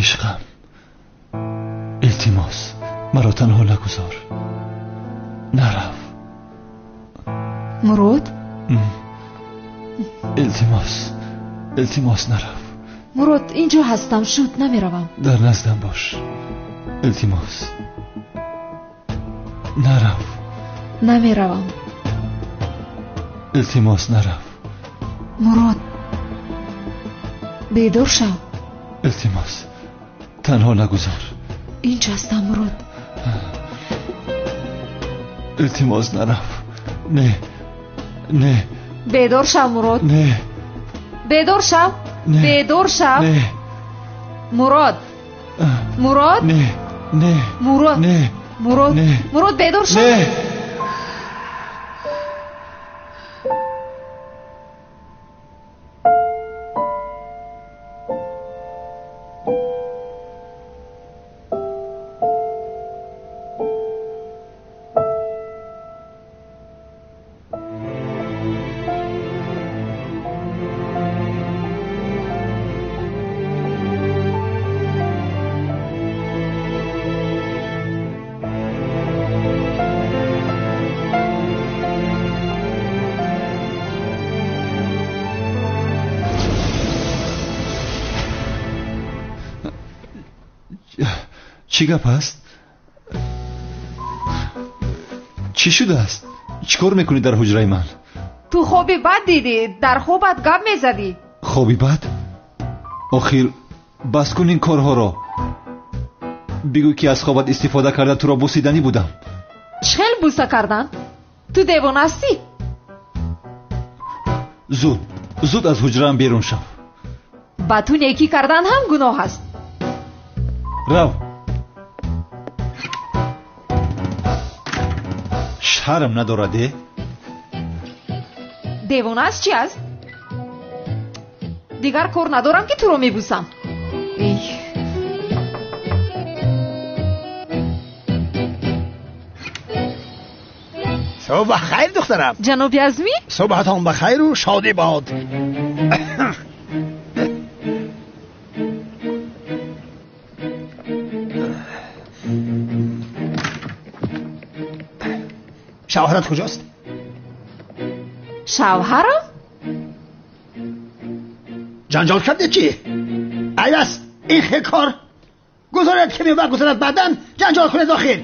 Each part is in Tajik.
Ишқам, илтимос, маро танҳо нагузор. Нарав. Мурод? Илтимос, илтимос, нарав. Мурод, инҷо ҳастам, шуд, намеравам. Дар наздам бош. Илтимос. Нарав. Намеравам. Илтимос, нарав. Мурод, бедор шав. Илтимос, танҳо нагузор. Инҷо ҳастам, Мурод. Илтимос, нарав. Не, не. Бедор шав, Мурод. Не. Бедор шав. Не. Бедор шав. Не. Мурод. Мурод. Не, не. Мурод. Не. Мурод. Не. Мурод, бедор шав. Не. Чӣ гап аст? Чӣ шудааст? Чӣ кор мекунӣ дар ҳуҷраи ман? Ту хоби бад дидӣ, дар хобат гап мезадӣ. Хоби бад? Охир бас кун ин корҳоро. Бигӯ ки аз хобат истифода карда туро бусиданӣ будам. Чӣ хел буса кардан? Ту девона ҳастӣ? Зуд, зуд аз ҳуҷраам берун шав. Ба ту некӣ кардан ҳам гуноҳ аст. Рав. Шарм надорад, э? Девона аст, чи аст? Дигар кор надорам ки туро мебусам. Эй. Субҳ бахайр, духтарам. Ҷаноби Азмӣ? Субҳатон бахайру шодӣ бод. Шавҳарат куҷост? Шавҳарам? Ҷанҷол кардед чӣ? Айб аст ин хел кор. Гузоред каме вақт гузарад, баъдан ҷанҷол кунед. Охир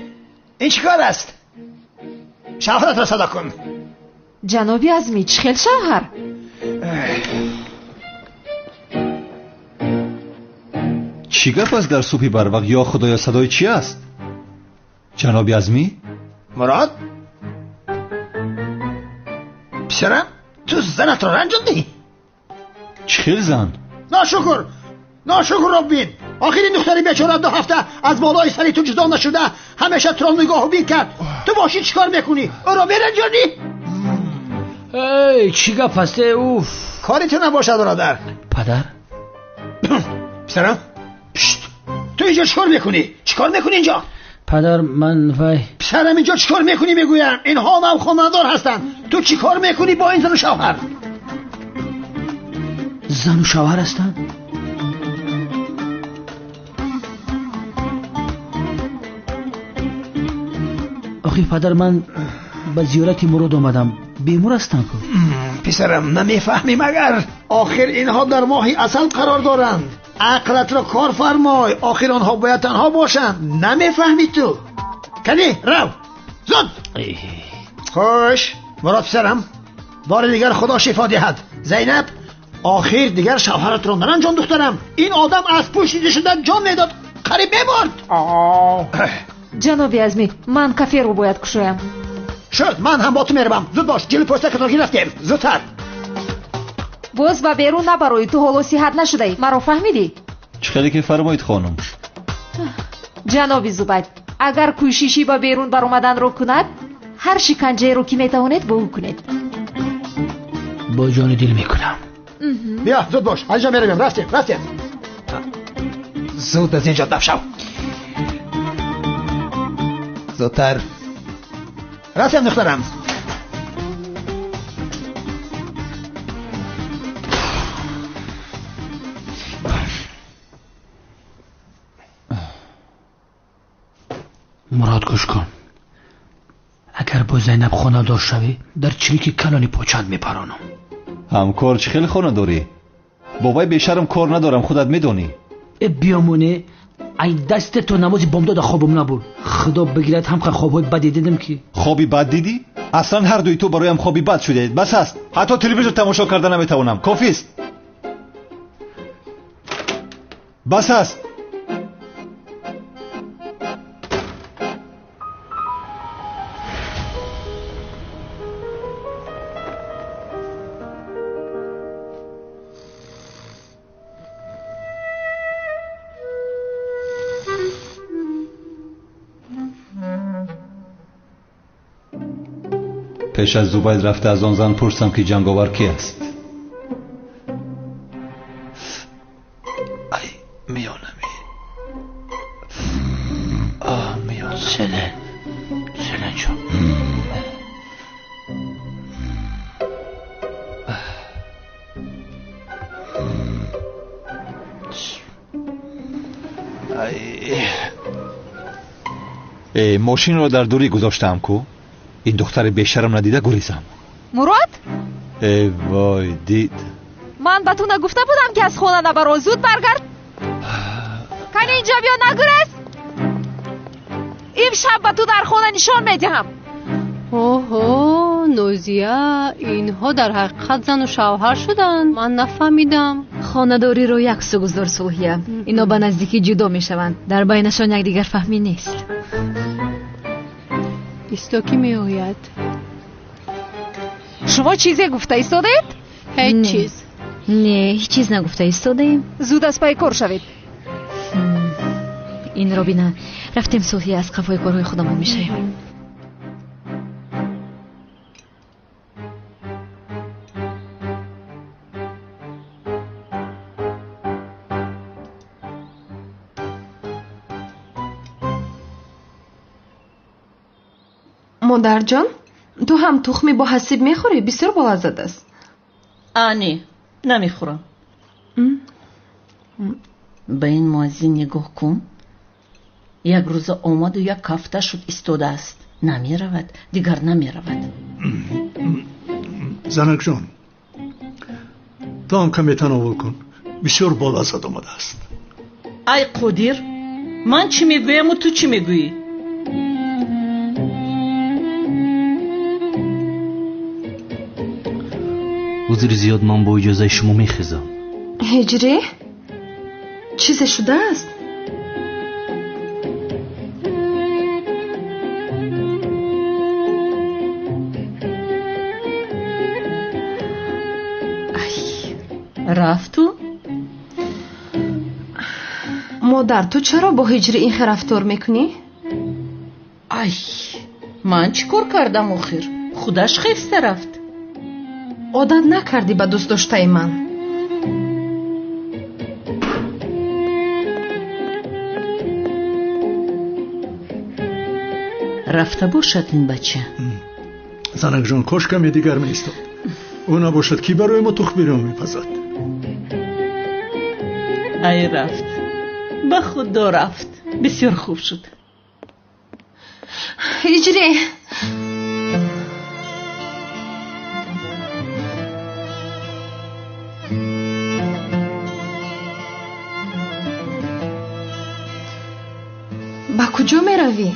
ин чӣ кор аст? Шавҳаратро садо кун. Ҷаноби Азмӣ, чӣ хел шавҳар? Чӣ гап аст дар субҳи барвақт? Ё худоё, садои чӣ аст? Ҷаноби Азмӣ? Мурод? Писарам, ту занатро ранҷондӣ? Чӣ хел зан? Ношукр, ношукрро бин. Охир ин духтари бечора 2 ҳафта аз болои сари ту ҷудо нашуда, ҳамеша туро нигоҳу бин кард. Ту бошӣ чӣ кор мекунӣ? Ӯро меранҷонӣ? Эй, чӣ гап аст? Уф. Кори ту набошад, бародар. Падар? Писарам, пшт, ту инҷо чӣ кор мекунӣ? Чӣ кор мекунӣ инҷо? Падар, ман вай. Писарам, инҷо чӣ кор мекунӣ мегӯям? Инҳо ҳам хонадор ҳастанд. Ту чӣ кор мекунӣ бо ин зану шавҳар? Зану шавҳар ҳастанд? Охир падар, ман ба зиёрати Мурод омадам. Бемор ҳастам ку. Писарам, намефаҳмӣ магар? Охир инҳо дар моҳи асал қарор доранд. Ақлатро кор фармой. Охир онҳо бояд танҳо бошанд. Намефаҳмӣ ту? Кани, рав, зуд. Хуш, Мурод писарам, бори дигар худо шифо диҳад. Зайнаб, охир дигар шавҳаратро наранҷон, духтарам. Ин одам аз пушти шуда ҷон медод, қариб мемурд. Ҷаноби Азмӣ, ман каферо бояд кушоям. Шуд, ман ҳам бо ту меравам. Зуд бош, ҷилу пӯстакатро гирифтем. Зудтар. Боз ба берун набароӣ, ту ҳоло сиҳат нашудаӣ. Маро фаҳмидӣ? Чӣ хеле ки фармоед, хонум. Ҷаноби Зубайр, агар кӯшишӣ ба берун баромаданро кунад, ҳар шиканҷаеро ки метавонед бо ӯ кунед. Бо ҷони дил мекунам. Биё, зуд бош, аз инҷо меравем. Рафтем, рафтем. Зуд аз инҷо даф шав. Зудтар. Рафтем, духтарам. Мурод, гӯш кун, агар бо Зайнаб хонадор шавӣ, дар чирики калони почат мепаронам. Ҳамкор, чӣ хеле хонадорӣ? Бо вай бешарм кор надорам, худат медонӣ. Э, биёмоне, ай дасте то намози бомдода хобам набуд. Худо бигирад, ҳамқа хобҳои баде дидам ки. Хоби бад дидӣ? Аслан ҳар дуи ту бароям хоби бад шудаед. Бас аст, ҳатто телевизор тамошо карда наметавонам. Кофист, бас аст. Пеш аз Зубайд рафта аз он зан пурсам ки ҷанговар ки аст. Ай, миёнами. Оҳ, миёнам. Селен, Селенҷон. Ай. Мошинро дар дурӣ гузоштаам ку? Ин духтари бешарм надида гурезам. Мурод? Э вой, дид. Ман ба ту нагуфта будам ки аз хона набаро, зуд баргард. Кани инҷо биё, нагурез. Имшаб ба ту дар хона нишон медиҳам. Оҳо, Нозия, инҳо дар ҳақиқат зану шавҳар шуданд. Ман нафаҳмидам. Хонадориро як су гузор, Сулҳия. Ино ба наздикӣ ҷудо мешаванд. Дар байнашон якдигарфаҳмӣ нест. Исто ки меояд. Шумо чизе гуфта истодаед? Ҳеҷ чиз. Не, ҳеҷ чиз нагуфта истодаем. Зуд аз пайи кор шавед. Инро бина. Рафтем, Сулҳия, аз қафои корҳои худамон мешавем. Модарҷон, ту ҳам тухми бо ҳасиб мехӯрӣ? Бисёр болаззат аст. А, не, намехӯрам. Ба ин муаззин нигоҳ кун. Як рӯза омаду як ҳафта шуд истодааст. Намеравад, дигар намеравад. Занакҷон, ту ҳам каме тановул кун. Бисёр болаззат омадааст. Ай Қодир, ман чӣ мегӯяму ту чӣ мегӯӣ? Узри зиёд, ман бо иҷозаи шумо мехезам. Ҳиҷрӣ? Чизе шудааст? Рафту? Модар, ту чаро бо ҳиҷрӣ ин хел рафтор мекунӣ? Ай, ман чӣ кор кардам охир? Худаш хеста рафт. Одат накардӣ ба дӯстдоштаи ман. Рафта бошад ин бача. Занакҷон, кош каме дигар меистод. Ӯ набошад, кӣ барои мо тухмбирён мепазад? Ай, рафт, ба худо рафт. Бисёр хуб шуд. Ҳиҷрӣ! Ба куҷо меравӣ?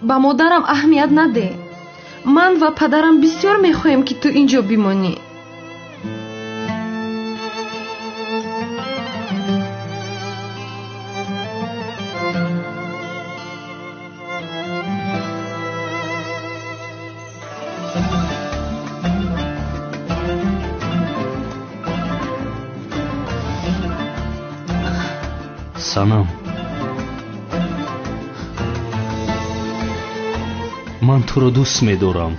Ба модарам аҳамият надеҳ. Ман ва падарам бисёр мехоҳем, ки ту ин ҷо бимонӣ. Санам, ман туро дӯст медорам.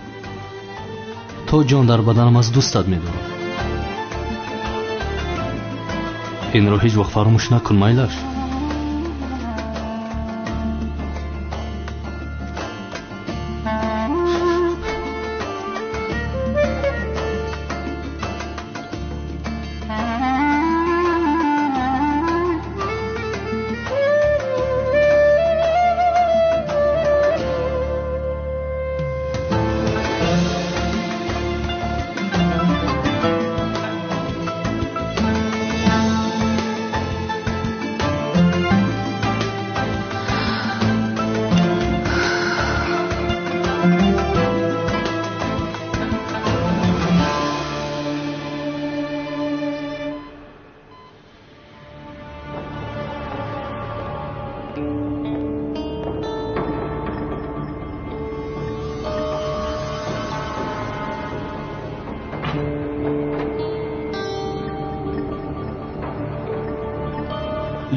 То ҷон дар баданам аз дӯстат медорам. Инро ҳеҷ вақт фаромӯш накун, майлаш.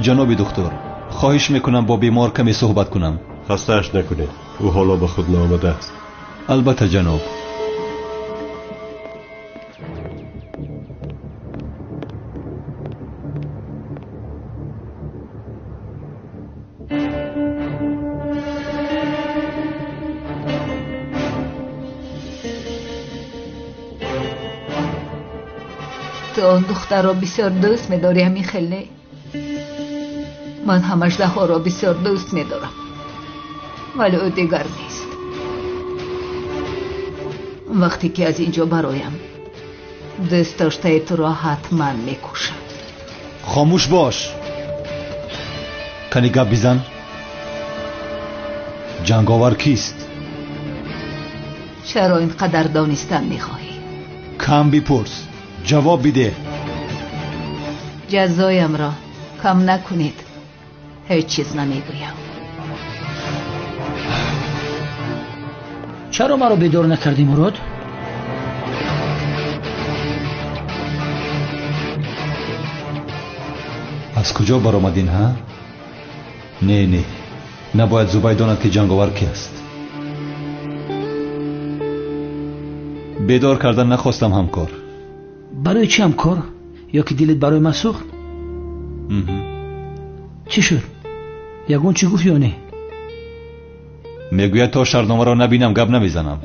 Ҷаноби духтур, хоҳиш мекунам бо бемор каме суҳбат кунам. Хастааш накунед, ӯ ҳоло ба худ наомадааст. Албатта ҷаноб. Ту он духтарро бисёр дӯст медорӣ, ҳамин хел не? Ман ҳам аждаҳоро бисёр дӯст медорам, вале ӯ дигар нест. Вақте ки аз ин ҷо бароям, дӯст доштаи туро ҳатман мекушам. Хомӯш бош. Кани гап бизан. Ҷанговар кист? Чаро ин қадар донистан мехоҳӣ? Кам бипурс, ҷавоб бидеҳ. Ҷазоямро кам накунед, ҳеҷ чиз намегӯям. Чаро маро бедор накардӣ, Мурод? Аз куҷо баромадин, ҳа? Не, не, набояд Зубай донад, ки ҷанговар ки аст. Бедор кардан нахостам, ҳамкор. Барои чӣ ҳамкор? Ё ки дилат барои ман сӯхт? Чӣ шуд? Ягон чӣ гуфт ё не? Мегӯяд то шартномаро набинам гап намезанам.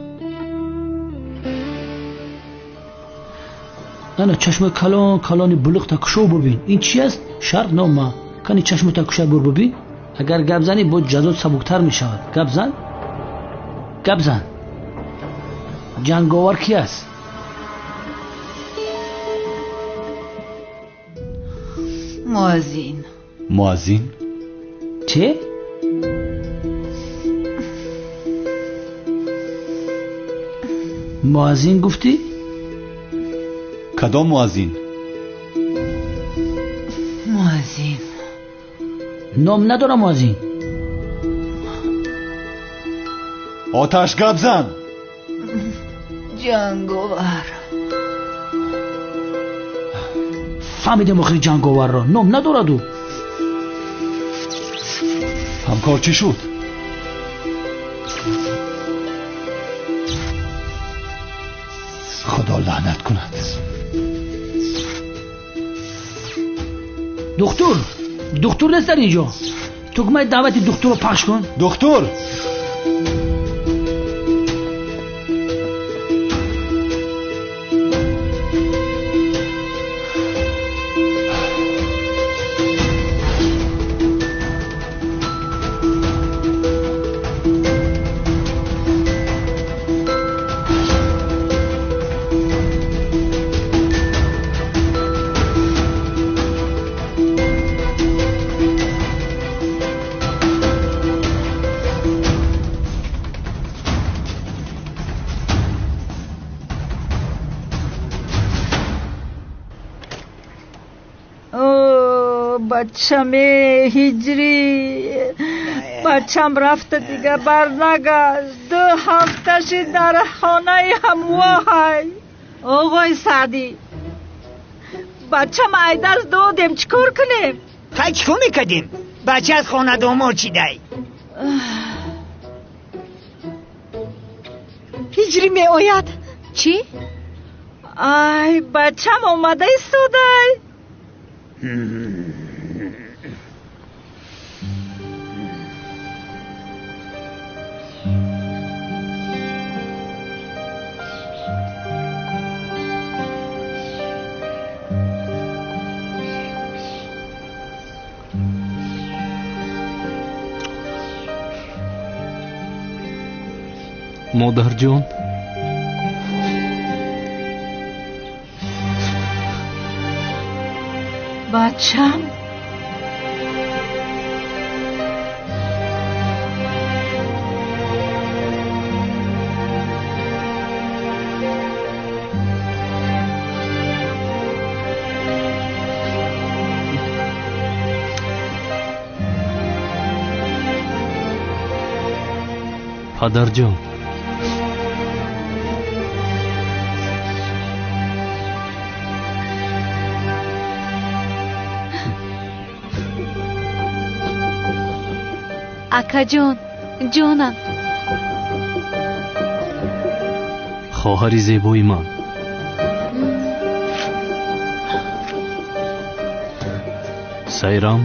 Ана чашмои калон калони булуқта кушо бубин. Ин чи аст? Шартнома. Кани чашмота куша бур бубин. Агар гап занӣ, боз ҷазот сабуктар мешавад. Гап зан, гап зан. Ҷанговар ки аст? Муаззин. Муаззин? Чӣ? Муаззин гуфтӣ? Кадом муаззин? Муаззин. Ном надорам муаззин. Оташ, гап зан. Ҷанговар. Фаҳмидем охири ҷанговарро. Ном надорад ӯ. Ҳамкор, чӣ шуд? Худо лаънат кунад. Духтур, духтур нест дар ин ҷо. Тугмаи даъвати духтурро пахш кун. Духтур! Бачаме ҳиҷрӣ, бачам рафта дига барнагашт. 2 ҳафта шид дар хонаи ҳамвоҳай. Оғои Саъдӣ, бачам айдаст додем, чӣ кор кунем? Хай чӣ кор мекардем? Бача аз хонадомор чидай. Ҳиҷрӣ меояд. Чӣ? Ай, бачам омада истодай. Модарҷон, бачам, Падарҷон, акаҷон, ҷонам. Хоҳари зебои ман. Сайрам,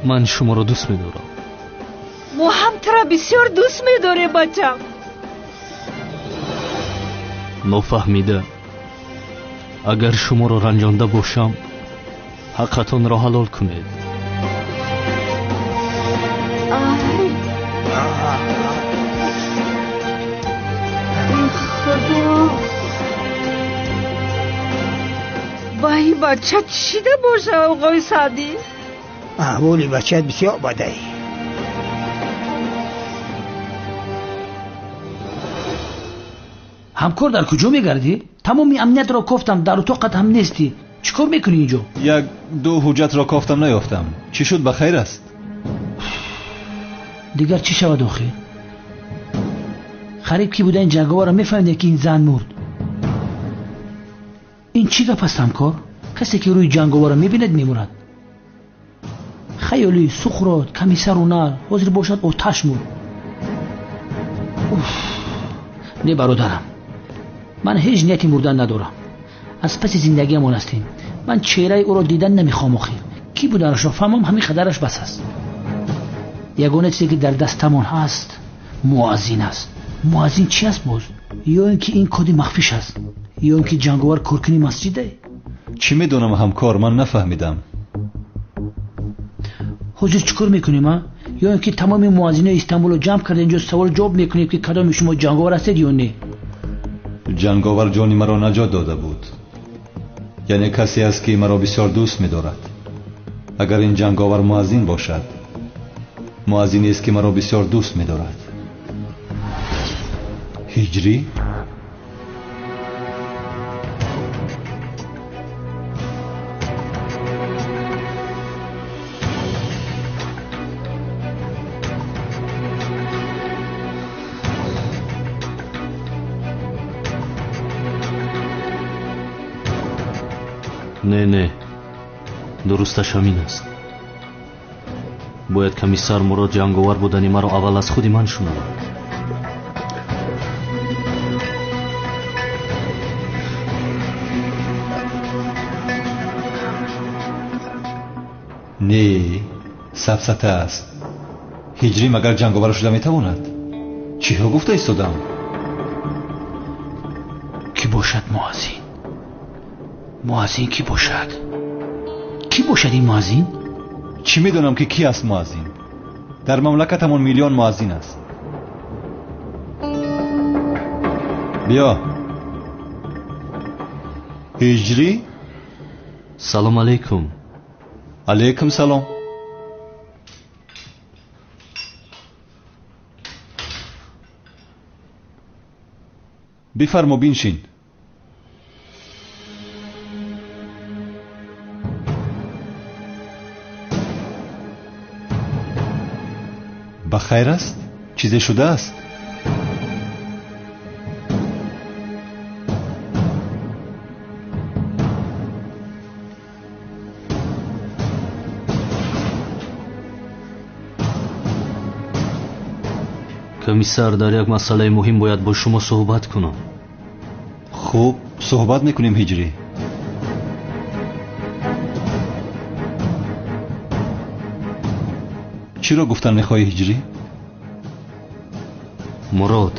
ман шуморо дӯст медорам. Мо ҳам туро бисёр дӯст медорем, бачам. Нофаҳмида, агар шуморо ранҷонда бошам, ҳаққатонро ҳалол кунед. Худо, вай бача чӣ шида боша, оғои Саъдӣ? Аҳволи бачаат бисёр бадай. Ҳамкор, дар куҷо мегардӣ? Тамоми амниятро кофтам, дар утоқат ҳам нестӣ. Чӣ кор мекунӣ инҷо? Як ду ҳуҷҷатро кофтам, наёфтам. Чӣ шуд, ба хайр аст? Дигар чӣ шавад охир? Хариб ки буда ин ҷанговарро мефаҳмиде, ки ин зан мурд. Ин чӣ гап аст, ҳамкор? Касе ки рӯи ҷанговарро мебинад, мемурад. Хаёлӣ, Суқрот, комиссару нар, ҳозир бошад оташ мурд. Не, бародарам, ман ҳеҷ нияти мурдан надорам. Аз паси зиндагиамон ҳастем. Ман чеҳраи ӯро дидан намехоҳам охир. Кӣ буданашро фаҳмам, ҳамин қадараш бас аст. Ягона чизе ки дар дастамон ҳаст, муаззин аст. Муаззин чи аст боз? Ё ин ки ин коди махфиш аст, ё ин ки ҷанговар коркуни масҷиде? Чӣ медонам, ҳамкор, ман нафаҳмидам. Ҳозир чӣ кор мекунем, а? Ё ин ки тамоми муаззинои Истанбулро ҷамъ карда инҷо савол ҷавоб мекунем, ки кадоми шумо ҷанговар ҳастед ё не? Ҷанговар ҷони маро наҷот дода буд. Яъне касе аст, ки маро бисёр дӯст медорад. Агар ин ҷанговар муаззин бошад, муаззинест, ки маро бисёр дӯст медорад. Ҳиҷрӣ? Не, не, дурусташ ҳамин аст. Бояд комиссар Мурод ҷанговар будани маро аввал аз худи ман шунавад. Не, сафсата аст. Ҳиҷрӣ магар ҷанговар шуда метавонад? Чиҳо гуфта истодам? Кӣ бошад муаззин? Муаззин кӣ бошад? Кӣ бошад ин муаззин? Чӣ медонам, ки кӣ аст муаззин? Дар мамлакатамон миллион муаззин аст. Биё, Ҳиҷрӣ. Салом алейкум. Алейкум салом. Бифармо, биншин. Ба хайр аст? Чизе шудааст? Комиссар, дар як масъалаи муҳим бояд бо шумо суҳбат кунам. Хуб, суҳбат мекунем, Ҳиҷрӣ. Чиро гуфтан мехоҳӣ, Ҳиҷрӣ? Мурод,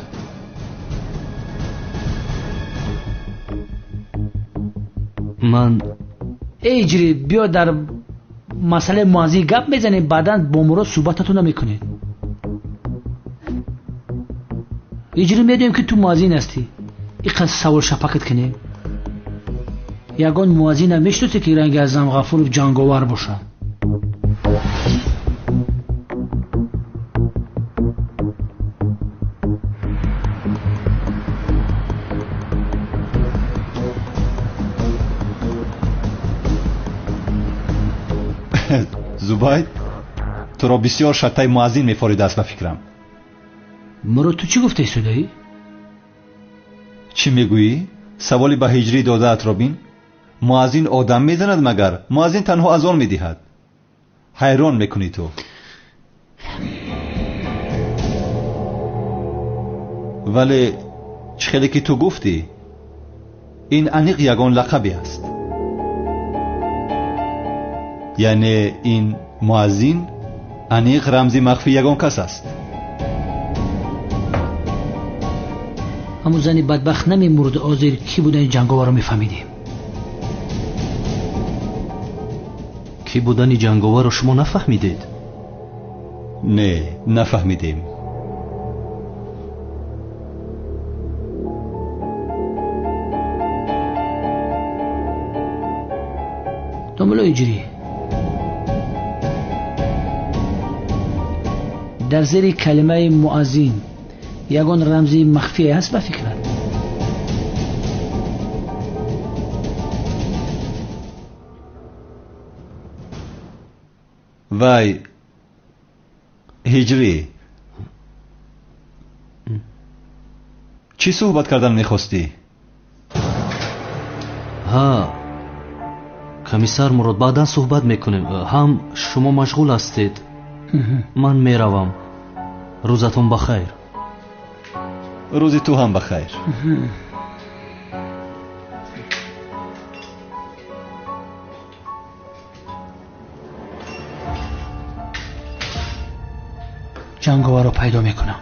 ман Эй Ҳиҷрӣ, биё дар масъалаи муаззин гап мезанем, баъдан бо Мурод суҳбататон намекунед. Ҳиҷрӣ, медонем, ки ту муаззин ҳастӣ. Иқадр савол шапакат кунем. Ягон муаззина мешиносӣ, ки ранги Азам Ғафуров ҷанговар бошад? Зубайд, туро бисёр шаттаи муаззин мефоридааст ба фикрам. Маро ту чӣ гуфта истодаӣ? Чӣ мегӯӣ? Саволи ба ҳиҷрӣ додаатро бин. Муаззин одам мезанад магар? Муаззин танҳо азон медиҳад. Ҳайрон мекунӣ ту. Вале чӣ хеле ки ту гуфтӣ, ин аниқ ягон лақабе аст. Яъне ин муаззин аниқ рамзи махфӣ ягон кас аст. Ҳамун зани бадбахт намемурд, озир кӣ будани ҷанговарро мефаҳмидем. Кӣ будани ҷанговарро шумо нафаҳмидед? Не, нафаҳмидем. Домулло Ҳиҷрӣ, дар зери калимаи муаззин ягон рамзи махфие ҳаст ба фикрат? Вай ҳиҷрӣ, чӣ суҳбат кардан мехостӣ? Ҳа, комиссар Мурод, баъдан суҳбат мекунем. Ҳам шумо машғул ҳастед. Ман меравам. Рӯзатон ба хайр. Рӯзи ту ҳам ба хайр. Ҷанговарро пайдо мекунам.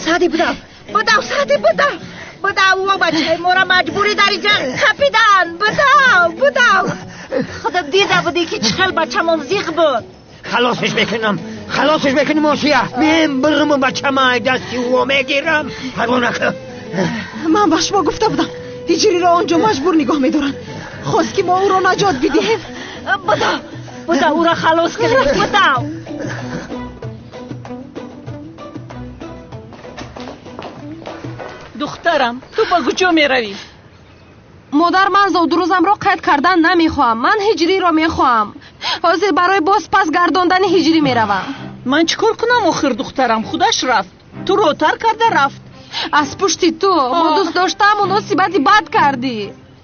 Сади будав, будав, сади будав, будав, о бачаи моро маҷбурӣ дар инҷа қапидан, будав, будав. Худо дида будӣ ки чӣ хел бачамон зиқ буд. Халосش мекунам, халосش мекунам Осия. Мен бирму бачама дасти ӯ мегирам. Парво накун. Ман ба шумо гуфта будам, ҳиҷриро он ҷо маҷбур нигоҳ медоранд. Хост ки мо ӯро наҷот бидиҳем. Будав, будав, ӯро халос кунем, будав. Духтарам, ту ба куҷо меравӣ? Модар, ман зодрӯзамро қайд кардан намехоҳам. Ман ҳиҷриро мехоҳам. Ҳозир барои боз пас гардондани ҳиҷрӣ меравам. Ман чӣ кор кунам охир, духтарам? Худаш рафт. Туро тар карда рафт. Аз пушти ту бо дӯст доштаам муносибати бад кардӣ.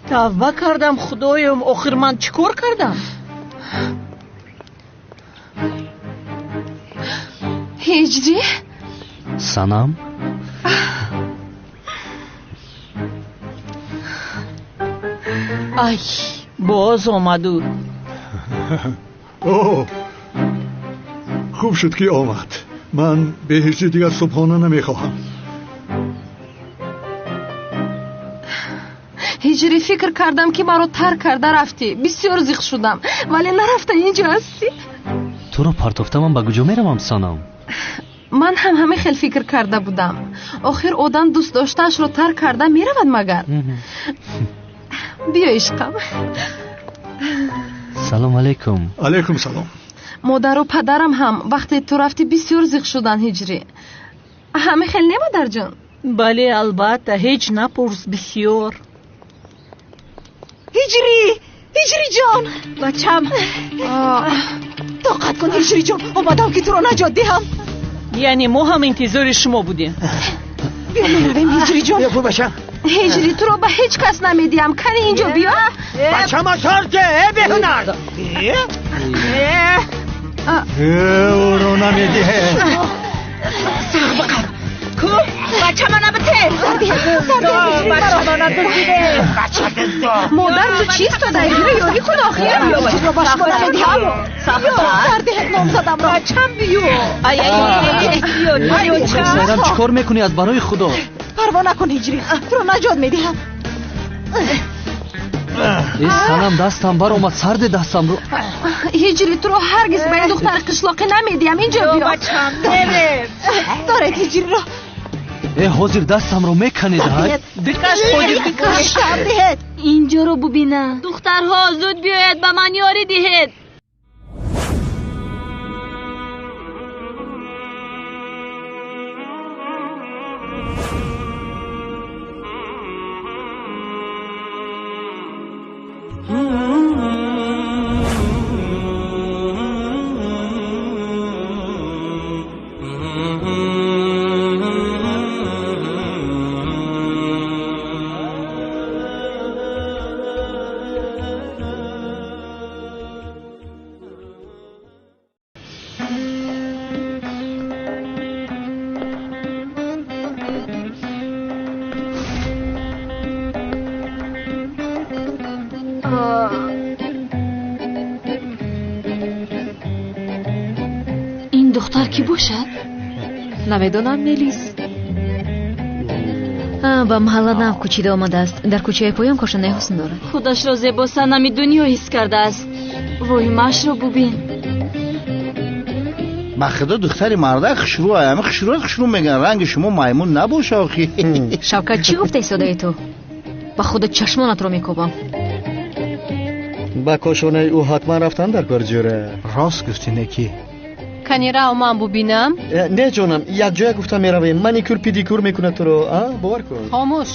Тавба кардам, худоём, охир ман чӣ кор кардам? Ҳиҷрӣ? Санам? Ай, боз омаду. О, хуб шуд ки омад. Ман бе ҳиҷрӣ дигар субҳона намехоҳам. Ҳиҷрӣ, фикр кардам ки маро тарк карда рафтӣ. Бисёр зиқ шудам, вале нарафта инҷо ҳастӣ. Туро партофта ман ба куҷо меравам, Санам? Ман ҳам ҳамин хел фикр карда будам. Охир одам дӯст доштаашро тарк карда меравад магар? Биё ишқам. Салом алейкум. Алейкум салом. Модару падарам ҳам вақте ту рафтӣ бисёр зиқ шуданд, ҳиҷрӣ. Ҳамин хел не, модарҷон? Бале, албатта, ҳеҷ напурс, бисёр. Ҳиҷрӣ, ҳиҷриҷон. Бачам. Тоқат кун, ҳиҷриҷон, омадам ки туро наҷот диҳам. Яъне мо ҳам интизори шумо будем. Биё меравем, ҳиҷриҷон. Биё бачам. Ҳиҷрӣ, туро ба ҳеҷ кас намедиҳам. Кани инҷо биё. Бачама сарде, э беҳунар. Ӯро намедиҳе. Сах бақар. Ку, бачама набите. Бачама надуздиде. Бача дуздо. Модар, ту чист додаи? Ёрӣ кун охир. Туро ба шумо намедиҳам. Сардиҳед номзадамро. Бачам биё. Ай, ай, биё, биё. Сайрам, чӣ кор мекунӣ аз барои Худо? Парво накун, ҳиҷрӣ, туро наҷот медиҳам. Э, Санам, дастам баромад, сарде дастамро. Ҳиҷрӣ, туро ҳаргиз ба ин духтари қишлоқӣ намедиҳам. Инҷо биё. Бачам, мерем. Доред ҳиҷриро. Э, ҳозир дастамро меканед, ҳай. Бикаш, ҳозир бикаш. Сардиҳед. Инҷоро бубина. Духтарҳо, зуд биёед, ба ман ёрӣ диҳед. Ин духтар кӣ бошад? Намедонам, Мелис. Ба маҳалла нав кӯчида омадааст. Дар кӯчаи поён кошонаи ҳусн дорад. Худашро зебо санами дунё ҳис кардааст. Воҳимаашро бубин. Ба худо духтари мардак хушрӯ, ами хушрӯ хушрӯ мегӯянд. Ранги шумо маймун набоша охи. Шавкат, чӣ гуфта истодаи ту? Ба худо чашмонатро мекобам. Ба кошонаи ӯ ҳатман рафтан дар кор ҷӯра. Рост гуфтӣ, неки. Канирав ман бубинам? Не ҷонам, якҷоя гуфта меравем. Маникюр педикюр мекунад туро, а? Бовар кун. Хомӯш.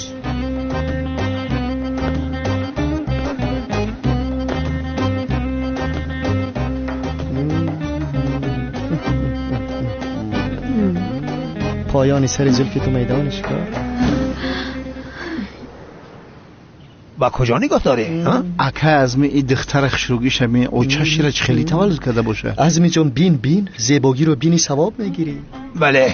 Поёни сари зулфи ту майдони шикор. Ба куҷо нигоҳ дорӣ? Ака Азми, и духтара хушрӯгиша ми очашира чӣ хеле таваллуд карда боша. Азми ҷон, бин, бин, зебогиро бини савоб мегирӣ. Бале.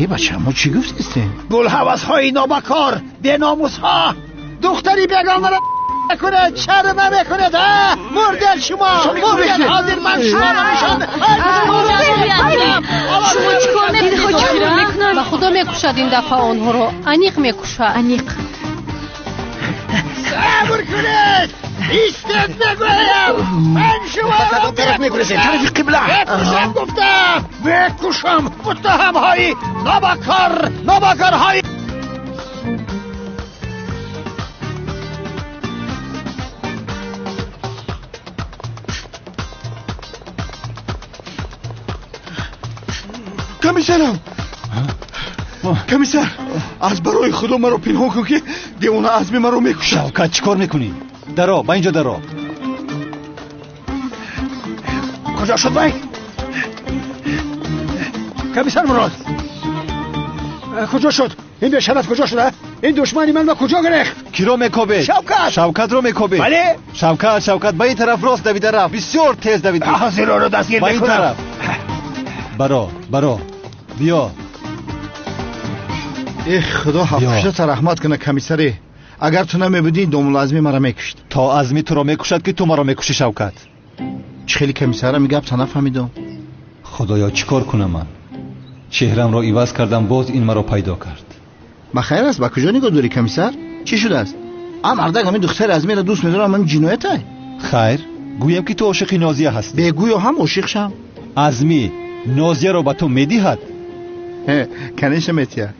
Е бача, мо чӣ гуфтистем? Гулҳавасҳои нобакор, беномусҳо, духтари бегонаро кунед, шарм намекунед, а? Мурдед шумо, мурдед, ҳозир ман шуморо нишон. Шумо чӣ кор мекунед? Ба худо мекушад ин дафъа онҳоро, аниқ мекушад. Аниқ. Сабр кунед! Истед мегӯям! Ман шуморо тараф мекунед, тарафи қибла. Мекушам гуфтам! Мекушам! Муттаҳамҳои нобакор, нобакорҳои Комиссарам! Комиссар, аз барои худо маро пинҳон кун, ки девона Азми маро мекушад. Шавкат, чӣ кор мекунӣ? Даро, ба инҷо даро. Куҷо шуд вай? Комиссар Мурод, куҷо шуд? Ин бешараф куҷо шуда? Ин душмани ман ба куҷо гирехт? Киро мекобед? Шавкат! Шавкатро мекобед? Бале. Шавкат, Шавкат ба ин тараф рост давида рафт. Бисёр тез давид. Ҳозир ӯро дастгир Ба ин мекунам. тараф. Баро, баро. Биё. Эх, худо ҳафтушата раҳмат куна, комиссаре. Агар ту намебудӣ, домула Азми маро мекушт. То Азми туро мекушад, ки ту маро мекушӣ, Шавкат. Чӣ хеле комиссарам гапта нафаҳмидам. Худоё, чӣ кор кунам ман? Чеҳрамро иваз кардам, боз ин маро пайдо кард. Ба хайр аст, ба куҷо нигоҳ дорӣ, комиссар? Чӣ шудааст? А мардак ҳамин духтари Азмиро дӯст медорам, ҳамин ҷиноятай? Хайр, гӯям ки ту ошиқи Нозия ҳастӣ. Бегӯё ҳам ошиқ шам. Азмӣ Нозияро ба ту медиҳад? Конечно метиҳад.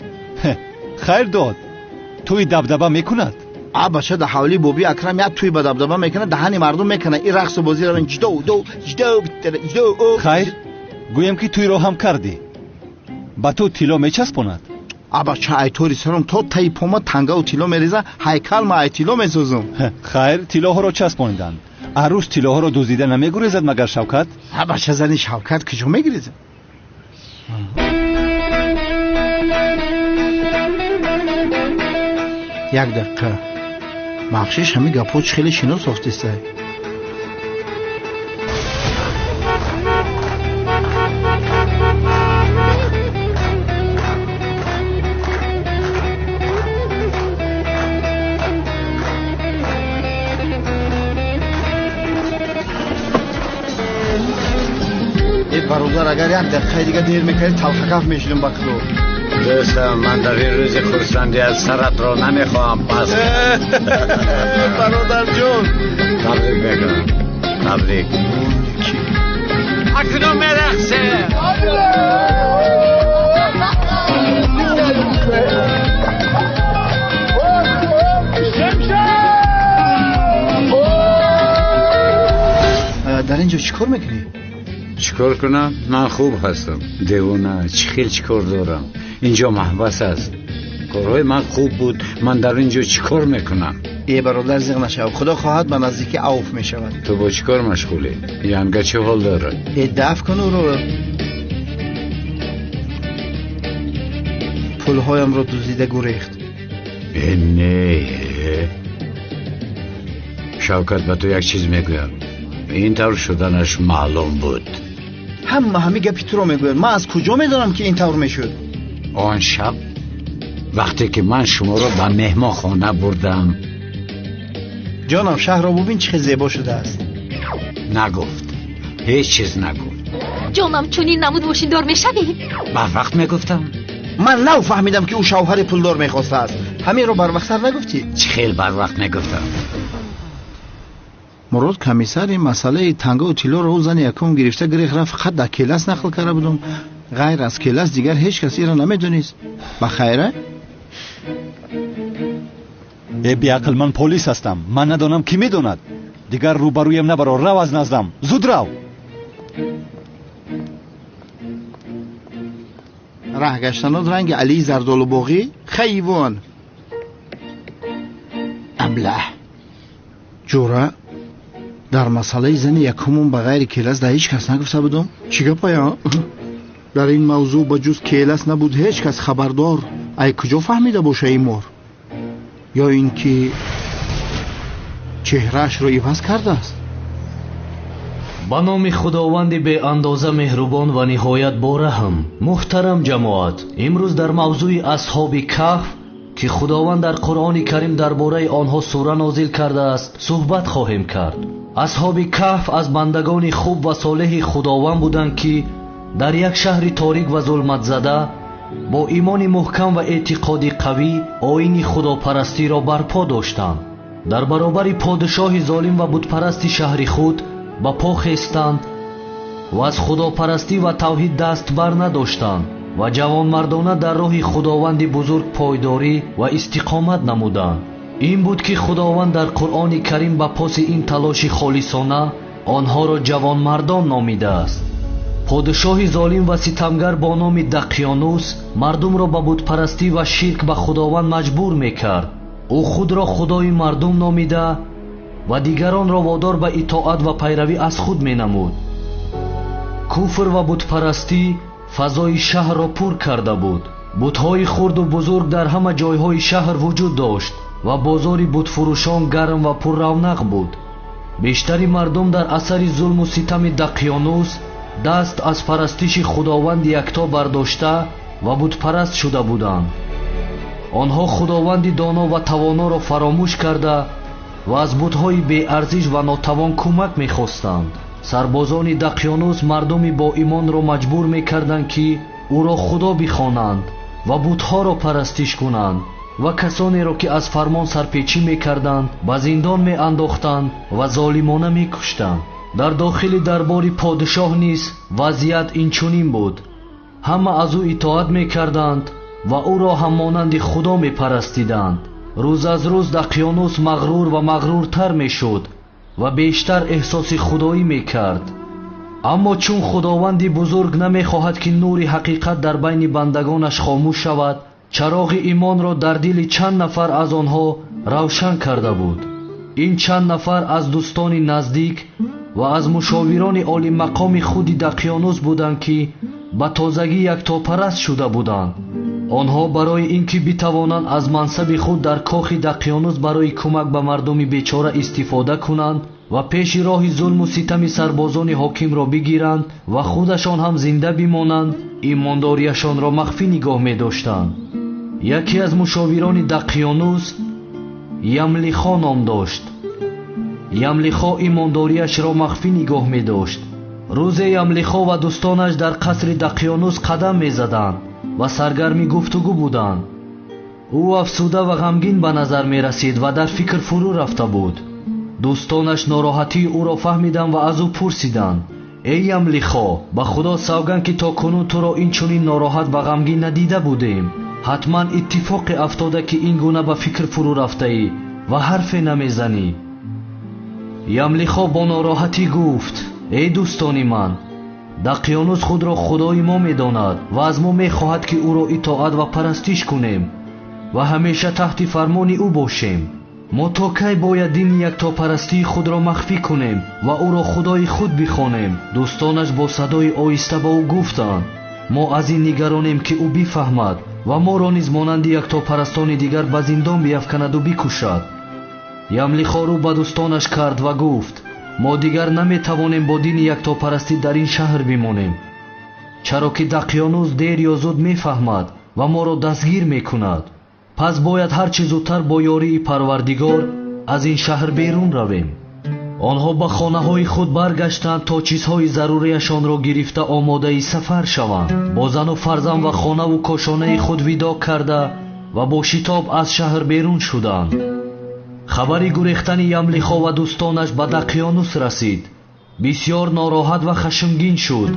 Хайр дод. Тӯи дабдаба мекунад? А бача, да ҳавлии боби Акрам як тӯи ба дабдаба мекунад, даҳани мардум мекунад. Ин рақсу бозиро ҷдо до ҷдо ҷдо. Хайр, гӯям ки тӯйро ҳам кардӣ. Ба ту тилло мечаспонад? А бача, айтори саром то таи пома тангаву тилло мереза, ҳайкал ма ай тилло месозум. Хайр, тиллоҳоро часпониданд. Арӯс тиллоҳоро дуздида намегурезад магар, Шавкат? А бача, зани Шавкат куҷо мегирезад? Як дақиқа, бахшиш, ҳамин гапҳо чӣ хеле шинос софтистай. Э бародар, агар як дақиқаи дига дер мекардӣ, талхакаф мешудем, ба худо. Дӯстам, ман дар ин рӯзи хурсандӣ аз саратро намехоҳам пас. Бародарҷон, табрик мекунам, табрик. Акнун мерақсем. Шамшер! Дар инҷо чӣ кор мекунӣ? Чӣ кор кунам? Ман хуб ҳастам. Девона, чӣ хел чӣ кор дорам? Инҷо маҳбас аст. Корҳои ман хуб буд. Ман дар инҷо чӣ кор мекунам? Э бародар, зиқ нашав, худо хоҳад ба наздикӣ авф мешавад. Ту бо чӣ кор машғулӣ? Янга чӣ ҳол дорад? Э даф кун ӯро. Пулҳоямро дуздида гурехт. Э не, Шавкат, ба ту як чиз мегӯям. Ин тавр шуданаш маълум буд. Ҳама ҳами гапи туро мегӯяд. Ман аз куҷо медонам, ки ин тавр мешуд? Он шаб вақте ки ман шуморо ба меҳмонхона бурдам. Ҷонам, шаҳрро бубин, чӣ хел зебо шудааст. Нагуфт, ҳеҷ чиз нагуфт. Ҷонам, чунин намуд мошиндор мешавӣ? Барвақт мегуфтам. Ман нав фаҳмидам, ки ӯ шавҳари пулдор мехостааст. Ҳаминро барвақттар нагуфтӣ? Чӣ хел барвақт мегуфтам? Мурод комиссар, ин масъалаи тангаву тиллоро ӯ зани якум гирифта гирех рафт, фақат дар келас нақл карда будум. Ғайр аз келас дигар ҳеҷ кас инро намедонист. Ба хайра? Э беақл, ман полис ҳастам. Ман надонам, кӣ медонад? Дигар рӯбарӯям набаро, рав аз наздам, зуд рав. Раҳ гаштанот ранги Алии Зардолубоғӣ. Хайвон, аблаҳ. Ҷура, дар масъалаи зани якумум ба ғайри келас дар ҳеҷ кас нагуфта будум. Чӣ гапая? Дар ин мавзӯъ ба ҷуз келас набуд ҳеҷ кас хабардор. Ай куҷо фаҳмида боша ин мор? Ё ин ки чеҳраашро иваз кардааст? Ба номи Худованди беандоза меҳрубон ва ниҳоят бораҳм. Муҳтарам ҷамоат, имрӯз дар мавзӯи Асҳоби Каҳф, ки Худованд дар Қуръони Карим дар бораи онҳо сура нозил кардааст, суҳбат хоҳем кард. Асҳоби Каҳф аз бандагони хуб ва солеҳи Худованд буданд, ки дар як шаҳри торик ва зулматзада бо имони муҳкам ва эътиқоди қавӣ оини худопарастиро барпо доштанд. Дар баробари подшоҳи золим ва бутпарасти шаҳри худ ба по хестанд ва аз худопарастӣ ва тавҳид даст бар надоштанд ва ҷавонмардона дар роҳи Худованди бузург пойдорӣ ва истиқомат намуданд. Ин буд, ки Худованд дар Қуръони Карим ба поси ин талоши холисона онҳоро ҷавонмардон номидааст. Подшоҳи золим ва ситамгар бо номи Дақёнус мардумро ба бутпарастӣ ва ширк ба Худованд маҷбур мекард. Ӯ худро худои мардум номида ва дигаронро водор ба итоат ва пайравӣ аз худ менамуд. Куфр ва бутпарастӣ фазои шаҳрро пур карда буд. Бутҳои хурду бузург дар ҳама ҷойҳои шаҳр вуҷуд дошт ва бозори бутфурӯшон гарм ва пурравнақ буд. Бештари мардум дар асари зулму ситами Дақёнус даст аз парастиши Худованди якто бардошта ва бутпараст шуда буданд. Онҳо Худованди доно ва тавоноро фаромӯш карда ва аз бутҳои беарзиш ва нотавон кӯмак мехостанд. Сарбозони Дақёнус мардуми боимонро маҷбур мекарданд, ки ӯро худо бихонанд ва бутҳоро парастиш кунанд, ва касонеро, ки аз фармон сарпечӣ мекарданд, ба зиндон меандохтанд ва золимона мекуштанд. Дар дохили дарбори подшоҳ низ вазъият инчунин буд. Ҳама аз ӯ итоат мекарданд ва ӯро ҳам монанди худо мепарастиданд. Рӯз аз рӯз Дақёнус мағрур ва мағруртар мешуд ва бештар эҳсоси худоӣ мекард. Аммо чун Худованди бузург намехоҳад, ки нури ҳақиқат дар байни бандагонаш хомӯш шавад, чароғи имонро дар дили чанд нафар аз онҳо равшан карда буд. Ин чанд нафар аз дӯстони наздик ва аз мушовирони олимақоми худи Дақёнус буданд, ки ба тозагӣ яктопараст шуда буданд. Онҳо барои ин ки битавонанд аз мансаби худ дар кохи Дақёнус барои кӯмак ба мардуми бечора истифода кунанд ва пеши роҳи зулму ситами сарбозони ҳокимро бигиранд ва худашон ҳам зинда бимонанд, имондорияшонро махфӣ нигоҳ медоштанд. Яке аз мушовирони Дақёнус Ямлихо ном дошт. Ямлихо имондориашро махфӣ нигоҳ медошт. Рӯзе Ямлихо ва дӯстонаш дар қасри Дақёнус қадам мезаданд ва саргарми гуфтугӯ буданд. Ӯ афсуда ва ғамгин ба назар мерасид ва дар фикр фурӯ рафта буд. Дӯстонаш нороҳатии ӯро фаҳмиданд ва аз ӯ пурсиданд: «Эй Ямлихо, ба Худо савганд, ки то кунун туро ин чунин нороҳат ва ғамгин надида будем. Ҳатман иттифоқе афтода, ки ин гуна ба фикр фурӯ рафтаӣ ва ҳарфе намезанӣ». Ямлихо бо нороҳатӣ гуфт: Эй дӯстони ман, Дақиёнус худро худои мо медонад ва аз мо мехоҳад, ки ӯро итоат ва парастиш кунем ва ҳамеша таҳти фармони ӯ бошем. Мо то кай бояд дини яктопарастии худро махфӣ кунем ва ӯро худои худ бихонем? Дӯстонаш бо садои оҳиста ба ӯ гуфтанд: мо аз ин нигаронем, ки ӯ бифаҳмад ва моро низ монанди яктопарастони дигар ба зиндон биафканаду бикушад. Ямлихо рӯ ба дӯстонаш кард ва гуфт: мо дигар наметавонем бо дини яктопарастӣ дар ин шаҳр бимонем, чаро ки Дақиёнус дер ё зуд мефаҳмад ва моро дастгир мекунад. Пас бояд ҳарчи зудтар бо ёрии Парвардигор аз ин шаҳр берун равем. Онҳо ба хонаҳои худ баргаштанд то чизҳои зарурияшонро гирифта омодаи сафар шаванд. Бо зану фарзанд ва хонаву кошонаи худ видо карда ва бо шитоб аз шаҳр берун шуданд. Хабари гурехтани Ямлихо ва дӯстонаш ба Дақиёнус расид. Бисёр нороҳат ва хашмгин шуд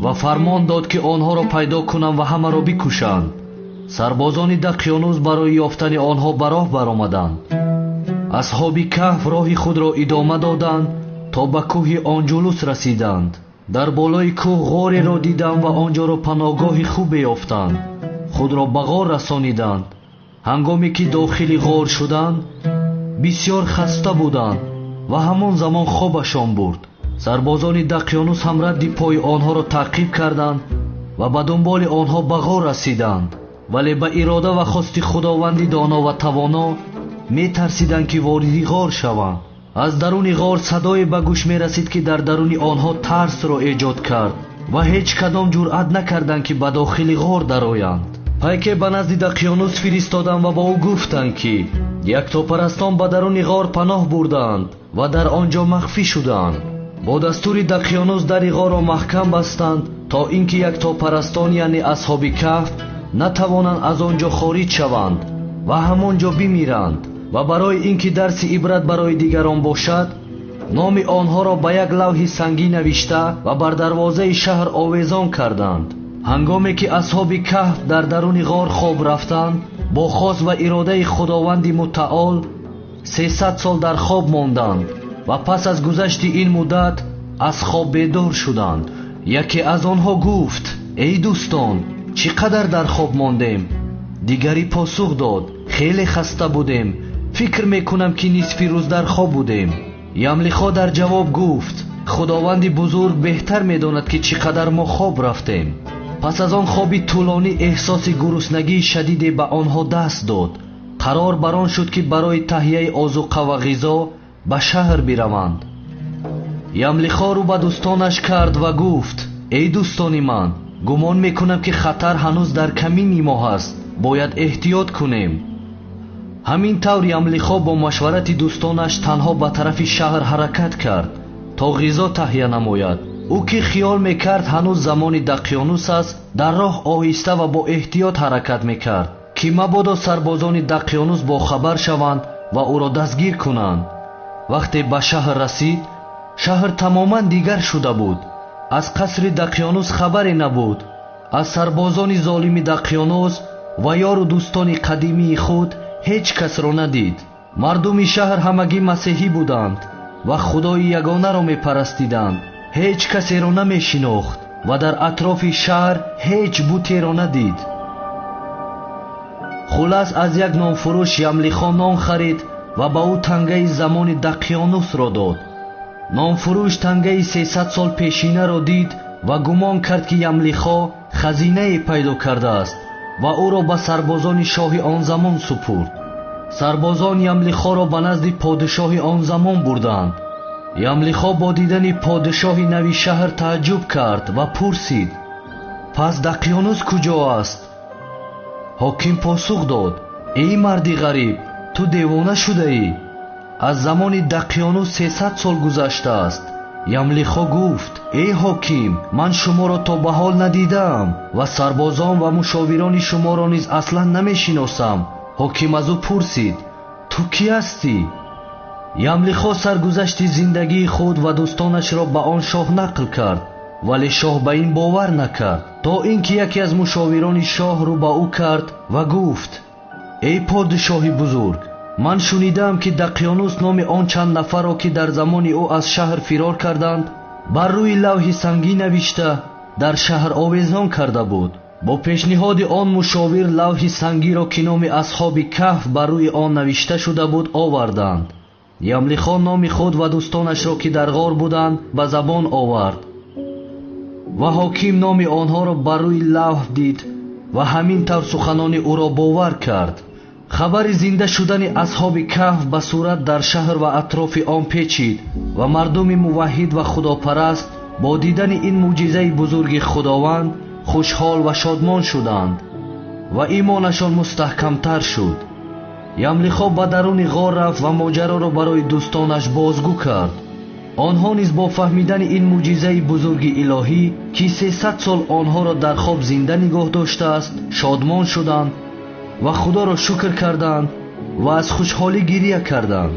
ва фармон дод, ки онҳоро пайдо кунанд ва ҳамаро бикушанд. Сарбозони Дақиёнус барои ёфтани онҳо ба роҳ баромаданд. Асҳоби каҳф роҳи худро идома доданд то ба кӯҳи Онҷулус расиданд. Дар болои кӯҳ ғореро диданд ва онҷоро паноҳгоҳи хубе ёфтанд. Худро ба ғор расониданд. Ҳангоме ки дохили ғор шуданд, бисёр хаста буданд ва ҳамон замон хобашон бурд. Сарбозони Дақиёнус ҳам радди пои онҳоро таъқиб карданд ва ба дунболи онҳо ба ғор расиданд. Вале ба ирода ва хости Худованди доно ва тавоно метарсиданд, ки вориди ғор шаванд. Аз даруни ғор садое ба гӯш мерасид, ки дар даруни онҳо тарсро эҷод кард ва ҳеҷ кадом ҷуръат накарданд, ки ба дохили ғор дароянд. Пайке ба назди Дақиёнус фиристоданд ва ба ӯ гуфтанд, ки яктопарастон ба даруни ғор паноҳ бурдаанд ва дар он ҷо махфӣ шудаанд. Бо дастури Дақиёнус дари ғорро маҳкам бастанд, то ин ки яктопарастон, яъне асҳоби каҳф, натавонанд аз он ҷо хориҷ шаванд ва ҳамон ҷо бимиранд. Ва барои ин ки дарси ибрат барои дигарон бошад, номи онҳоро ба як лавҳи сангӣ навишта ва бар дарвозаи шаҳр овезон карданд. Ҳангоме ки асҳоби каҳф дар даруни ғор хоб рафтанд, бо хос ва иродаи Худованди мутаол 300 сол дар хоб монданд ва пас аз гузашти ин муддат аз хоб бедор шуданд. Яке аз онҳо гуфт: эй дӯстон, чӣ қадар дар хоб мондем? Дигари посух дод: хеле хаста будем, фикр мекунам, ки нисфи рӯз дар хоб будем. Ямлихо дар ҷавоб гуфт: Худованди бузург беҳтар медонад, ки чӣ қадар мо хоб рафтем. Пас аз он хоби тӯлонӣ эҳсоси гуруснагии шадиде ба онҳо даст дод. Қарор бар он шуд, ки барои таҳияи озуқа ва ғизо ба шаҳр бираванд. Ямлихо рӯ ба дӯстонаш кард ва гуфт: эй дӯстони ман, гумон мекунам, ки хатар ҳанӯз дар камини мо ҳаст, бояд эҳтиёт кунем. Ҳамин тавр Ямлихо бо машварати дӯстонаш танҳо ба тарафи шаҳр ҳаракат кард то ғизо таҳия намояд. Ӯ ки хиёл мекард ҳанӯз замони Дақиёнус аст, дар роҳ оҳиста ва бо эҳтиёт ҳаракат мекард, ки мабодо сарбозони Дақиёнус бохабар шаванд ва ӯро дастгир кунанд. Вақте ба шаҳр расид, шаҳр тамоман дигар шуда буд. Аз қасри Дақиёнус хабаре набуд. Аз сарбозони золими Дақиёнус ва ёру дӯстони қадимии худ ҳеҷ касро надид. Мардуми шаҳр ҳамагӣ масеҳӣ буданд ва худои ягонаро мепарастиданд. Ҳеҷ касеро намешинохт ва дар атрофи шаҳр ҳеҷ бутеро надид. Хулас, аз як нонфурӯш Ямлихо нон харид ва ба ӯ тангаи замони Дақиёнусро дод. Нонфурӯш тангаи 300 сол пешинаро дид ва гумон кард, ки Ямлихо хазинае пайдо кардааст ва ӯро ба сарбозони шоҳи он замон супурд. Сарбозон Ямлихоро ба назди подшоҳи он замон бурданд. Ямлихо бо дидани подшоҳи нави шаҳр тааҷҷуб кард ва пурсид: пас Дақиёнус куҷо аст? Ҳоким посух дод: эй марди ғариб, ту девона шудаӣ. Аз замони Дақиёнус 300 сол гузаштааст. Ямлихо гуфт: эй ҳоким, ман шуморо то ба ҳол надидаам ва сарбозон ва мушовирони шуморо низ аслан намешиносам. Ҳоким аз ӯ пурсид: ту кӣ ҳастӣ? Ямлихо саргузашти зиндагии худ ва дӯстонашро ба он шоҳ нақл кард, вале шоҳ ба ин бовар накард, то ин ки яке аз мушовирони шоҳ рӯ ба ӯ кард ва гуфт: эй подшоҳи бузург, ман шунидаам, ки Дақиёнус номи он чанд нафарро, ки дар замони ӯ аз шаҳр фирор карданд, Бар рӯи лавҳи сангӣ навишта дар шаҳр овезон карда буд. Бо пешниҳоди он мушовир лавҳи сангиро, ки номи асҳоби каҳф бар рӯи он навишта шуда буд, оварданд. Ямлихо номи худ ва дӯстонашро, ки дар ғор буданд, ба забон овард ва ҳоким номи онҳоро бар рӯи лавҳ дид ва ҳамин тавр суханони ӯро бовар кард. Хабари зинда шудани асҳоби каҳф ба сурат дар шаҳр ва атрофи он печид ва мардуми муваҳҳид ва худопараст бо дидани ин мӯъҷизаи бузурги Худованд хушҳол ва шодмон шуданд ва имонашон мустаҳкамтар шуд. Ямлихо ба даруни ғор рафт ва моҷароро барои дӯстонаш бозгӯ кард. Онҳо низ бо фаҳмидани ин мӯъҷизаи бузурги илоҳӣ, ки 300 сол онҳоро дар хоб зинда нигоҳ доштааст, шодмон шуданд ва Худоро шукр карданд ва аз хушҳолӣ гирия карданд.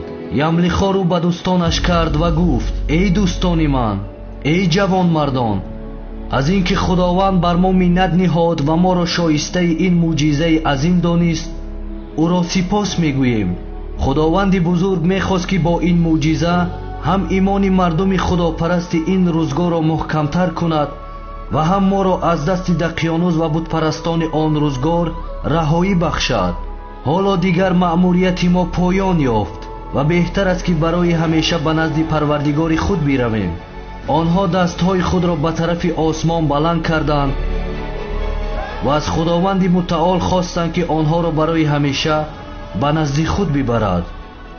Ямлихо рӯ ба дӯстонаш кард ва гуфт: эй дӯстони ман, эй ҷавонмардон, аз ин ки Худованд бар мо миннат ниҳод ва моро шоистаи ин мӯъҷизаи азим донист, ӯро сипос мегӯем. Худованди бузург мехост, ки бо ин мӯъҷиза ҳам имони мардуми худопарасти ин рӯзгорро муҳкамтар кунад ва ҳам моро аз дасти дақиёнус ва бутпарастони он рӯзгор раҳоӣ бахшад. Ҳоло дигар маъмурияти мо поён ёфт ва беҳтар аст, ки барои ҳамеша ба назди Парвардигори худ биравем. Онҳо дастҳои худро ба тарафи осмон баланд карданд ва аз Худованди мутаол хостанд, ки онҳоро барои ҳамеша ба назди худ бибарад.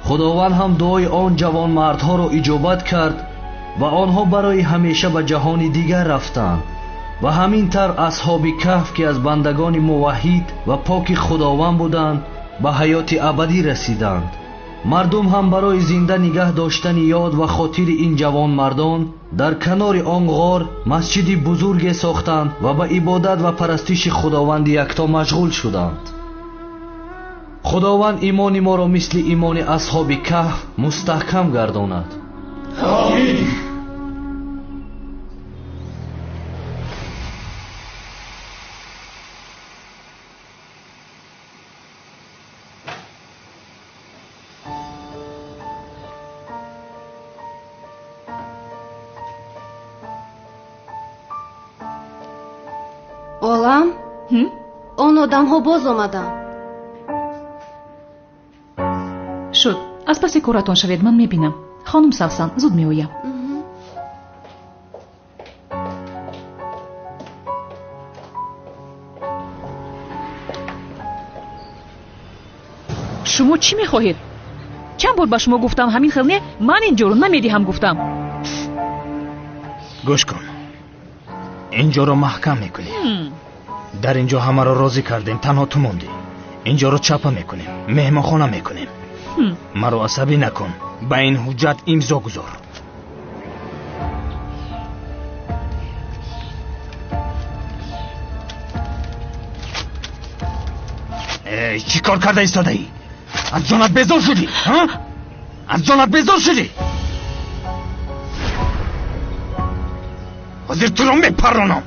Худованд ҳам дуои он ҷавонмардҳоро иҷобат кард ва онҳо барои ҳамеша ба ҷаҳони дигар рафтанд. Ва ҳамин тавр асҳоби каҳф, ки аз бандагони муваҳҳид ва поки Худованд буданд, ба ҳаёти абадӣ расиданд. Мардум ҳам барои зинда нигаҳ доштани ёд ва хотири ин ҷавонмардон дар канори он ғор масҷиди бузурге сохтанд ва ба ибодат ва парастиши Худованди якто машғул шуданд. Худованд имони моро мисли имони асҳоби каҳф мустаҳкам гардонад. Омин. Олам, он одамҳо боз омаданд. Шуд, аз паси коратон шавед, ман мебинам. Хонум Савсан, зуд меоям. Шумо чӣ мехоҳед? Чанд бор ба шумо гуфтам, ҳамин хел не, ман ин ҷоро намедиҳам гуфтам. Гӯш кун, ин ҷоро маҳкам мекунем. Дар ин ҷо ҳамаро розӣ кардем, танҳо ту мондӣ. Ин ҷоро чапа мекунем, меҳмонхона мекунем. Маро асабӣ накун, ба ин ҳуҷҷат имзо гузор. Эй, чӣ кор карда истодаӣ? Аз ҷонат безор шудӣ? Аз ҷонат безор шудӣ? Ҳозир туро мепарронам.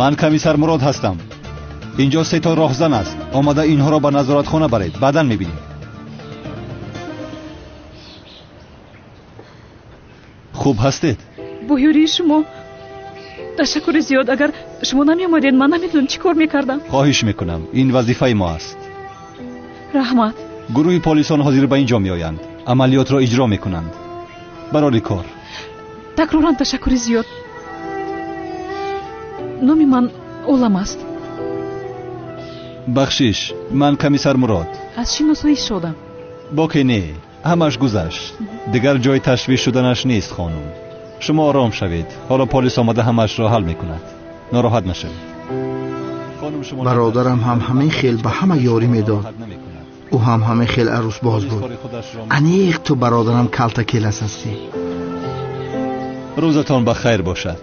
Ман комиссар Мурод ҳастам. Инҷо се то роҳзан аст. Омада инҳоро ба назоратхона баред, баъдан мебинем. Хуб ҳастед? Бо ёрии шумо ташаккури зиёд. Агар шумо намеомадед, ман намедонам чӣ кор мекардам. Хоҳиш мекунам, ин вазифаи мо аст. Раҳмат. Гурӯҳи полисон ҳозир ба ин ҷо меоянд, амалиётро иҷро мекунанд. Барори кор. Такроран ташаккури зиёд. Номи ман Олам аст. Бахшиш, ман комиссар Мурод. Аз шиносоӣ шодам. Боке не, ҳамаш гузашт. Дигар ҷои ташвиш шуданаш нест, хонум. Шумо ором шавед. Ҳоло полис омада ҳамашро ҳал мекунад. Нороҳат нашавед. Бародарам ҳам ҳамин хел ба ҳама ёрӣ медод. Ӯ ҳам ҳамин хел арӯсбоз буд. Аниқ ту бародарам калта келас ҳастӣ. Рӯзатон ба хайр бошад.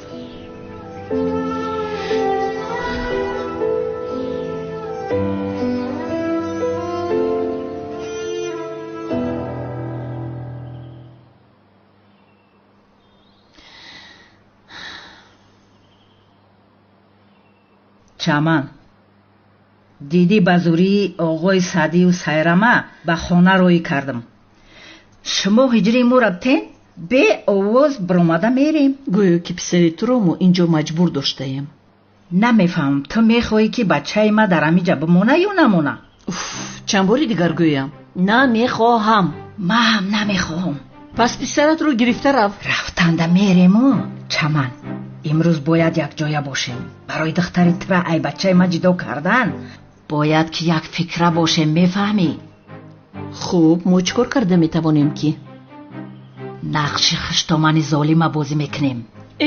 Чаман, дидӣ ба зурии оғои Саъдию Сайрама ба хона роҳӣ кардам. Шумо ҳиҷрии моро бтен, беовоз биромада мерем. Гӯё ки писари туро мо инҷо маҷбур доштаем. Намефаҳмам, ту мехоҳӣ ки бачаи ма дар ҳамиҷа бимона ё намона? Уф, чанд бори дигар гӯям. Намехоҳам. Ман ҳам намехоҳам. Пас писаратро гирифта рав. Рафтанда мерему, Чаман. Имрӯз бояд якҷоя бошем. Барои духтари тура ай бачаи ма ҷудо кардан бояд ки як фикра бошем, мефаҳмӣ? Хуб, мо чӣ кор карда метавонем ки? Нақши хуштомани золима бозӣ мекунем.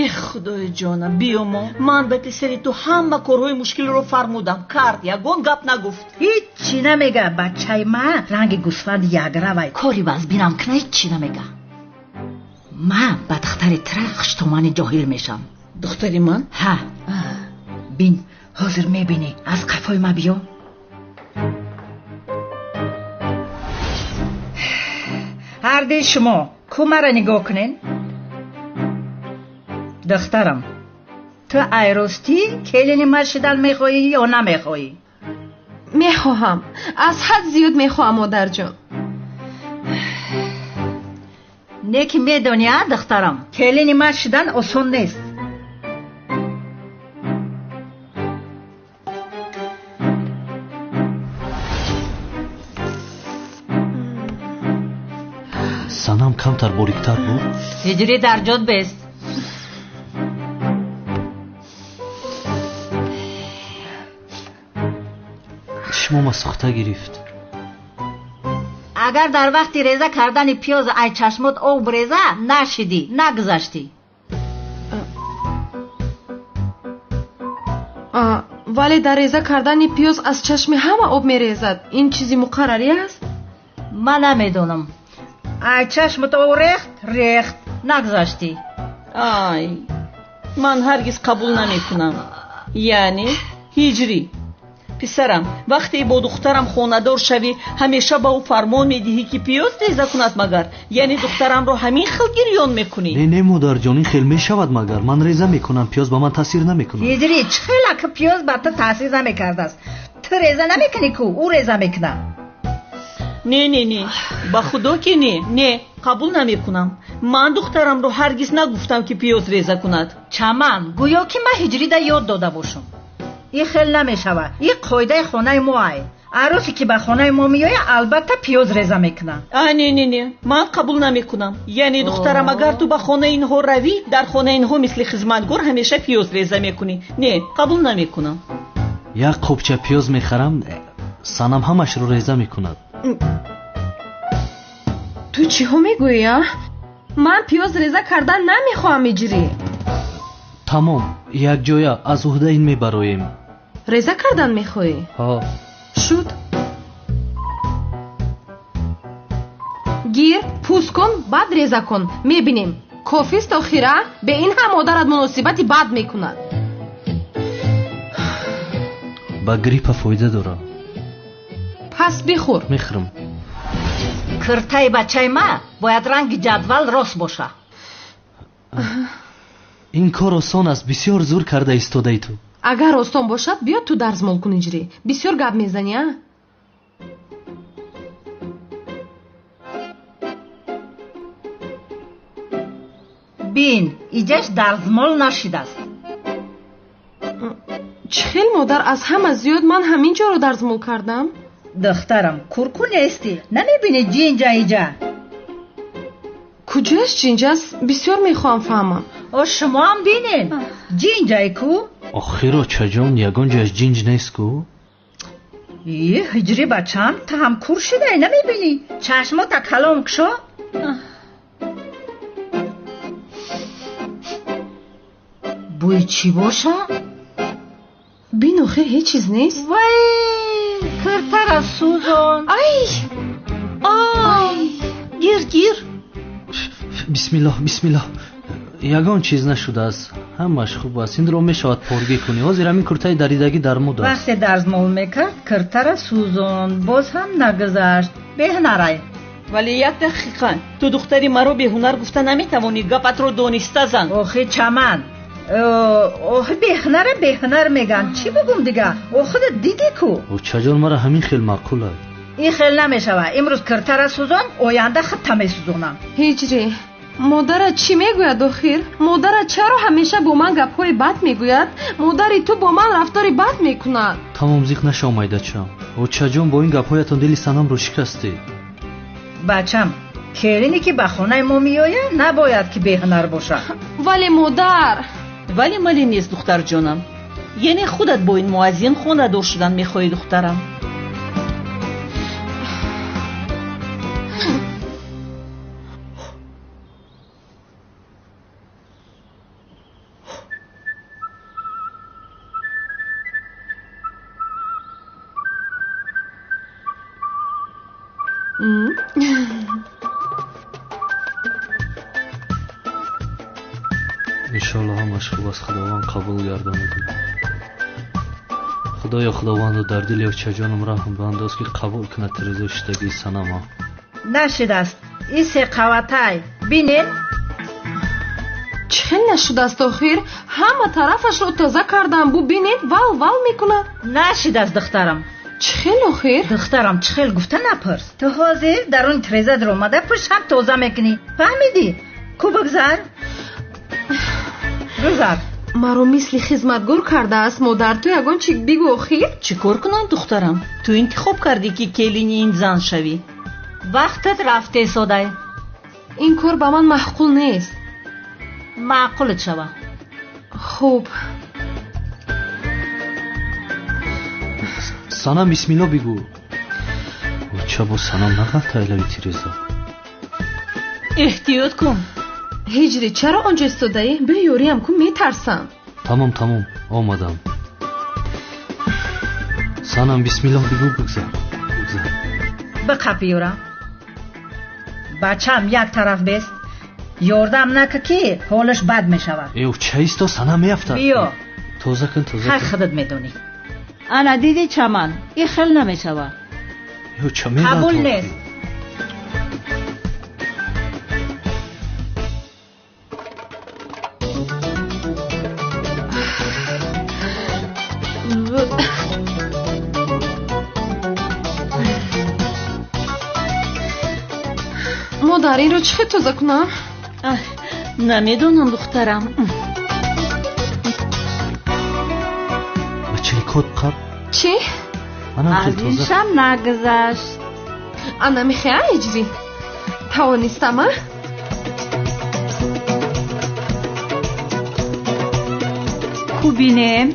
Эх, худои ҷонам, биёмо. Ман ба писари ту ҳама корҳои мушкилро фармудам. Кард, ягон гап нагуфт. Ҳиччи намега. Бачаи ма ранги гӯсфанди ягравай. Кори вазбинам кна ҳиччи намега. Ман ба духтари тура хуштомани ҷоҳил мешам. Духтари ман? Ҳа. Бин, ҳозир мебинӣ. Аз қафои ма биё. Ҳарди шумо ку мара нигоҳ кунен. Духтарам, ту айростӣ келини ма шидан мехоҳӣ ё намехоҳӣ? Мехоҳам, аз ҳад зиёд мехоҳам, модарҷон. Не ки медонӣ, а духтарам, келини ма шидан осон нест. Санам камтар бориктар буд? Ҳиҷрӣ дар ҷод бест. Чишмома сӯхта гирифт. Агар дар вақти реза кардани пиёз ай чашмот об реза, нашидӣ, нагузаштӣ. Вале дар реза кардани пиёз аз чашми ҳама об мерезад. Ин чизи муқаррарӣ аст? Ман намедонам. Ай чашмот об рехт, рехт, нагузаштӣ. Ай, ман ҳаргиз қабул намекунам. Яъне ҳиҷрӣ. Писарам, вақте бо духтарам хонадор шавӣ, ҳамеша ба ӯ фармон медиҳӣ ки пиёз реза кунад магар? Яъне духтарамро ҳамин хел гирён мекунӣ? Не, не, модарҷон, ин хел мешавад магар? Ман реза мекунам, пиёз ба ман таъсир намекунад. Ҳиҷрӣ, чӣ хела ки пиёз ба ту таъсир намекардааст? Ту реза намекунӣ ку, ӯ реза мекунад. Не, не, не, ба худо ки не, не, қабул намекунам. Ман духтарамро ҳаргиз нагуфтам ки пиёз реза кунад. Чаман, гӯё ки ман ҳиҷрида ёд дода бошам. Ин хел намешавад. Ин қоидаи хонаи мо ай. Арӯсе ки ба хонаи мо меояд, албатта пиёз реза мекунад. А, не, не, не, ман қабул намекунам. Яъне духтарам, агар ту ба хонаи инҳо равӣ, дар хонаи инҳо мисли хизматгор ҳамеша пиёз реза мекунӣ. Не, қабул намекунам. Як қопча пиёз мехарам, санам ҳамашро реза мекунад. Ту чиҳо мегӯӣ, а? Ман пиёз реза кардан намехоҳам, иҷрӣ. Тамом, якҷоя аз уҳда ин мебароем. Реза кардан мехоҳӣ? Ҳо. Шуд. Гир, пӯст кун, баъд реза кун. Мебинем. Кофист охира, бе ин ҳам модарат муносибати бад мекунад. Ба гриппа фоида дорад. Пас бихӯр. Мехӯрам. Киртаи бачаи ма бояд ранги ҷадвал рост боша. Ин кор осон аст, бисёр зур карда истодаи ту. Агар осон бошад, биё ту дарзмол кун, иҷрӣ. Бисёр гап мезанӣ, а? Бин, иҷаш дарзмол нашидааст. Чӣ хел модар, аз ҳама зиёд ман ҳамин ҷоро дарзмол кардам? Духтарам, курку нестӣ, намебинӣ ҷинҷа иҷа? Куҷояш ҷинҷ аст? Бисёр мехоҳам фаҳмам. О, шумоам бинед, ҷинҷае ку? Охир, очаҷон, ягон ҷояш ҷинҷ нест ку? И, ҳиҷрӣ бачам, ту ҳам кур шидаи, намебинӣ? Чашмота калом кушо. Бӯи чӣ боша? Бин, охир ҳеҷ чиз нест. Вай, киртара сӯзон. Ай! Ай! Гир, гир. Бисмиллоҳ, бисмиллоҳ. Ягон чиз нашудааст, ҳамаш хуб аст. Инро мешавад поргӣ кунӣ. Ҳозир ҳамин куртаи даридагӣ дар муд аст. Вақте дарзмол мекард, киртара сӯзон, боз ҳам нагузашт. Беҳунарай. Вале як дақиқа, ту духтари маро беҳунар гуфта наметавонӣ. Гапатро дониста зан. Охи чаман, Охи беҳунара беҳунар меган. Чӣ бигум дига? О худат дидӣ ку. Очаҷон, мара ҳамин хел маъқул аст. Ин хел намешава. Имрӯз киртара сӯзон, оянда худта месӯзонам. Ҳиҷрӣ, модарат чӣ мегӯяд охир? Модарат чаро ҳамеша бо ман гапҳои бад мегӯяд? Модари ту бо ман рафтори бад мекунад. Тамом, зиқ нашав, майдачам. Очаҷон, бо ин гапҳоятон дили санамро шикастед. Бачам, келине ки ба хонаи мо меояд, набояд ки беҳунар бошад. Вале модар. Вале мали нест, духтарҷонам. Яъне худат бо ин муаззин хонадор шудан мехоҳӣ, духтарам? Иншоалло ҳамаш хуб аст, Худованд қабул гардонад. Худоё, Худовандо, дар дили очаҷонам раҳм бандоз, ки қабул кунад тирезаи шудагии санама. Нашудааст. Ин се қаватай. Бинед. Чӣ хел нашудааст охир? Ҳама тарафашро тоза кардам. Бубинед, вал вал мекунад. Нашудааст, духтарам. Чӣ хел охир? Духтарам, чӣ хел гуфта напурс. Ту ҳозир дар он тиреза даромада пушт ҳам тоза мекунӣ. Фаҳмидӣ? Ку бигзар. Гузар. Маро мисли хизматгор кардааст модар. Ту ягон чӣ бигӯ охир. Чӣ кор кунам, духтарам? Ту интихоб кардӣ, ки келини ин зан шавӣ. Вақтат рафте, содай. Ин кор ба ман маъқул нест. Маъқулат шава. Хуб. Санам, бисмилло бигӯ. Оча, бо санам нағалта илави тиреза. Эҳтиёт кун. Ҳиҷрӣ, чаро онҷо истодаӣ? Биё ёриям кун, метарсам. Тамом, тамом, омадам. Санам, бисмиллоҳ бигӯ, бигзар, бигзар. Биқапи ёра. Бачам як тараф бест. Ёрдам нака, ки ҳолаш бад мешавад. Э, ча исто, санам меафтад. Биё. Тоза кун, тоза кун. Худат медонӣ. Ана дидӣ, чаман, ин хел намешавад. Ё, ча меғалта? Қабул нест. Модар, инро чӣ хел тоза кунам? Намедонам, духтарам. Бачаи кот қаб. Чӣ? Манам хел Аз тоза. иншам нагузашт. Ана мехоҳа, ҳиҷрӣ? Тавонистам, а? Ку бинем.